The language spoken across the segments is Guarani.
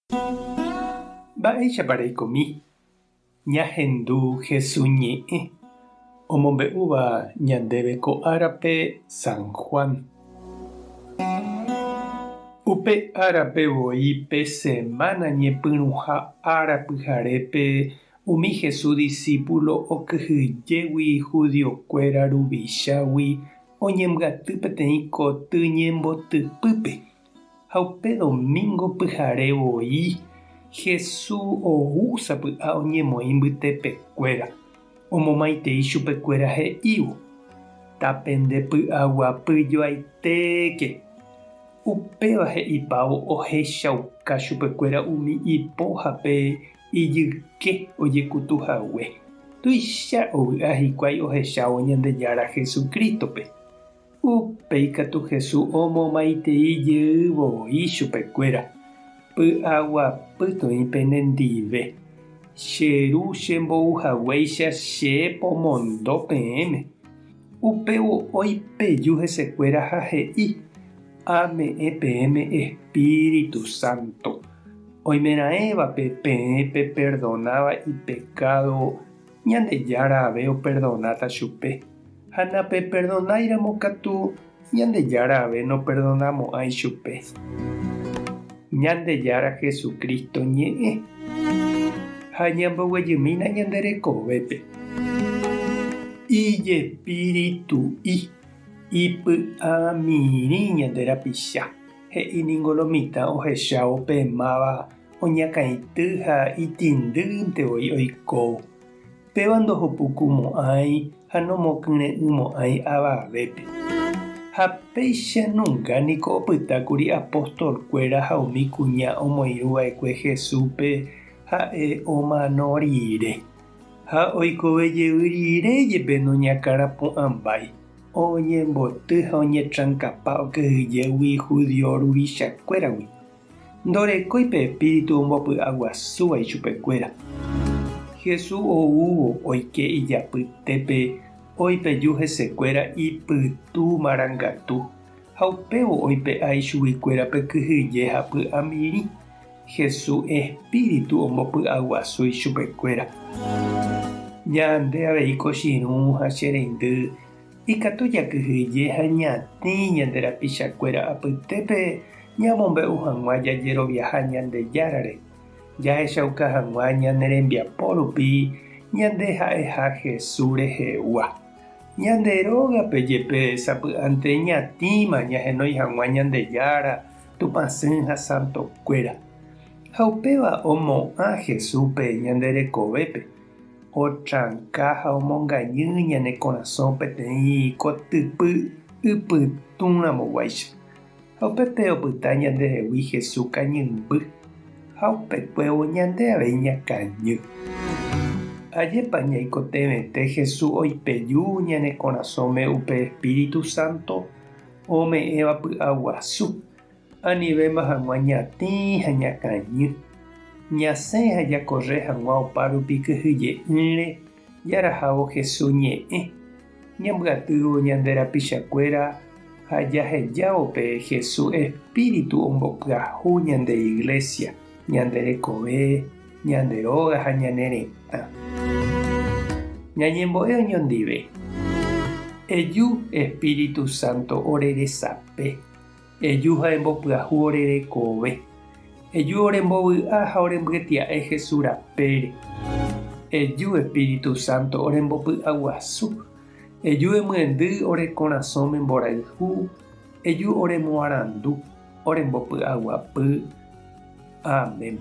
Mba'éichapa reikomi ñahendu Hesu ñe'ẽ omombe'úva ñandéve ko árape San Juan? Upe árape voi pe semána ñepyrũha ára pyharépe umi Hesu disípulo okyhyjégui hudiokuéra ruvichágui oñembyaty peteĩ koty ñembotypýpe. Ha upe domingo pyhare voi, Jesús ou sapy'a oñemoĩ mbytepekuéra, omomaitei chupekuéra he'ívo, Tapendepy'aguapy joaitéke. Upéva he'ipávo ohechauka chupekuéra umi ipo ha pe ijyke ojekutu hague. Tuicha ovy'a hikuái ohechávo Ñandejára Jesucrístope. Upéi katu Jesús omomaitei jey voi chupekuéra, Py'aguapy toĩ penendive. Che Ru chembou haguéicha che pomondo peẽme. Upévo oipeju hesekuéra ha he'i, Ame'ẽ peẽme Espíritu Santo. Oimeraẽvape peẽ peperdonáva ipekádo, Ñandejára ave operdonáta chupe. Ha napeperdonáiramo katu, Ñandejára ave noperdonamo'ãi chupe. Ñandejára Jesucristo ñe'ẽ. Ha ñamboguejymína ñande rekovépe. Ijespíritu'i, ipy'amirĩ ñande rapicha, he'i ningo lo mitã ohechávo pe máva oñakãity ha itĩndýnte voi oikóvo. Péva ndohopukumo'ãi ha nomokyre'ỹmo'ãi avavépe. Ha péicha nunga niko opytákuri apóstolkuéra ha umi kuña omoirũva'ekue Jesúspe ha'e omano rire. Ha oikove jey rire jepe noñakãrapu'ãmbái, oñemboty ha oñetrankapa okyhyjégui judío ruvichakuéragui. Ndorekói pe espíritu ombopy'aguasúva ichupekuéra. Jesús oúvo oike ijapytépe oipeju hesekuéra ipytu marangatu, ha upévo oipe'a ichuguikuéra pe kyhyje ha py'amirĩ. Jesús espíritu ombopy'aguasu ichupekuéra. Ñande avei ko che irũ ha che reindy Ikatu jakyhyje ha ñatĩ ñande rapichakuéra apytépe ñamombe'u hag̃ua jajeroviaha Ñandejárare, jahechauka hag̃ua ñane rembiapo rupi ñande ha'eha Jesús rehegua. Ñande rógape jepe sapy'ánte ñatĩma ñahenói hag̃ua Ñandejára, Tupãsy ha santokuéra. Ha upéva omo'ã Jesúspe ñande rekovépe. Otranka ha omongañy ñane korasõ peteĩ kotypy ypytũramoguáicha. Ha upépe opyta ñandehegui Jesús kañymby, ha upekuévo ñande avei ñakañy. Ajépa ñaikotevẽte Jesús oipeju ñane korasõme upe Espíritu Santo ome'ẽva py'aguasu, Anivéma hag̃ua ñatĩ ha ñakañy, ñasẽ ha jakorre hag̃ua opárupi kyhyje'ỹre jarahávo Jesús ñe'ẽ, ñambyatývo ñande rapichakuéra ha jahejávo pe Jesús espíritu ombopyahu ñande iglesia, ñande rekove, ñande róga ha ñane retã. Ñañembo'e oñondive. Eju Espíritu Santo ore resape. Eju ha embopyahu ore rekove. Eju orembovy'a ha orembyetia'e Jesús rapére. Eju Espíritu Santo orembopy'aguasu. Eju emyendy ore korasõme mborayhu. Eju oremoarandu, orembopy'aguapy. Amén.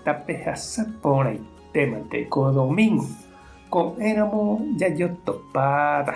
Tapehasa porãitémante ko domingo. Ko'ẽramo jajotopáta.